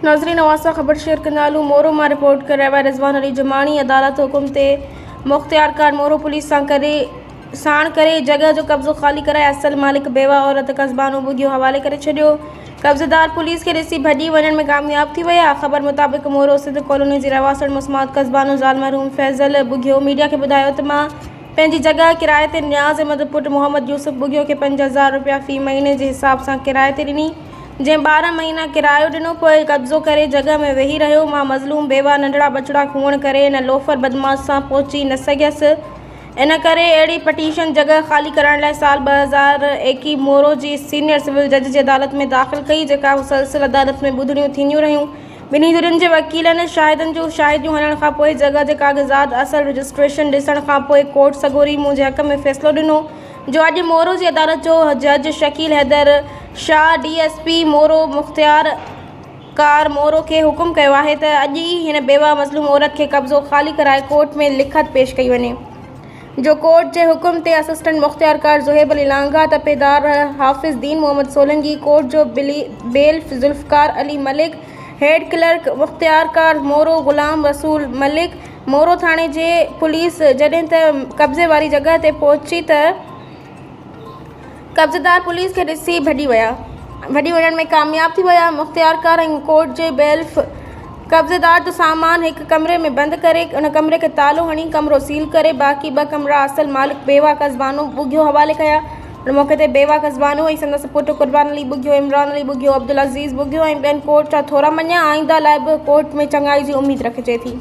ناظرين اوهان سان خبر شيئر ڪندا هلون مورو مان رپورٽ ڪري رهيو آهي رضوان علي جماڻي عدالت حڪم تي مختيارڪار مورو پوليس سان ڪري ساڻ ڪري جڳهه جو قبضو خالي ڪرائي اصل مالڪ بيوه عورت قصبانو ٻگهيو حوالي ڪري ڇڏيو قبضيدار پوليس کي ڏسي ڀڄي وڃڻ ۾ ڪامياب ٿي ويا خبر مطابق مورو سنڌ ڪالوني جي رهواسڻ مسمات قصبانو زال مرحوم فيضل ٻگهيو ميڊيا کي ٻڌايو ته مان پنهنجي جڳهه ڪرائي تي نياز احمد پٽ محمد يوسف ٻگهيو کي 5000 رپيا في مهيني جي حساب سان ڪرائي تي ڏني جنهن 12 مهينا ڪرايو ڏنو پوء قبضو ڪري جڳهه ۾ ويهي رهيو. مان مظلوم بيواهه ننڍڙا ٻچڙا هئڻ ڪري ان لوفر بدمعاش سان پهچي نه سگهيس. ان ڪري اهڙي پٽيشن جڳهه خالي ڪرائڻ لاء سال 2021 مورو جي سينيئر سول جج جي عدالت ۾ داخل ڪئي جيڪا مسلسل عدالت ۾ ٻڌڻيون ٿينديون رهيون. ٻنهي ڌرين جي وڪيلن شاهدن جون شاهديون هڻڻ کانپوء جڳهه جي ڪاغذات اصل رجسٽريشن ڏسڻ کانپوء ڪورٽ سڳوري منهنجي حق ۾ فيصلو ڏنو. جو اڄ مورو جي عدالت جو جج Shakeel Haider Shah D S P Moro مختيار ڪار مورو کي حڪم ڪيو آهي ته اڄ ئي هن بيواهه مظلوم عورت کي قبضو خالي ڪرائي ڪورٽ ۾ لکت پيش ڪئي وڃي جو ڪورٽ جي حڪم تي اسسٽنٽ مختيار ڪار زوهيب علي لانگاهه تپيدار حافظ دين محمد سولنگي ڪورٽ جو بيلف ذوالفقار علي ملڪ هيڊ ڪلرڪ مختيار ڪار مورو غلام رسول ملڪ مورو ٿاڻي جي پوليس جڏهن ته قبضي واري جڳهه تي پهچي ته قبضيدار پوليس کي ڏسي ڀڄي ويا ڀڄي وڃڻ ۾ ڪامياب ٿي ويا مختيارڪار ۽ ڪورٽ جي بيلف قبضيدار جو سامان هڪ ڪمري ۾ بند ڪري ان ڪمري کي تالو هڻي ڪمرو سيل ڪري باقي ٻه ڪمرا اصل مالڪ بيواهه قصبانو ٻگهيو حوالي ڪيا ان موقعي تي بيواهه قصبانو ۽ سندس پٽ قربان علي ٻگهيو عمران علي ٻگهيو عبدالعزيز ٻگهيو ۽ ٻين ڪورٽ جا ٿورا مڃيا آئنده لاء به ڪورٽ ۾ چڱائي جي اميد رکجي ٿي.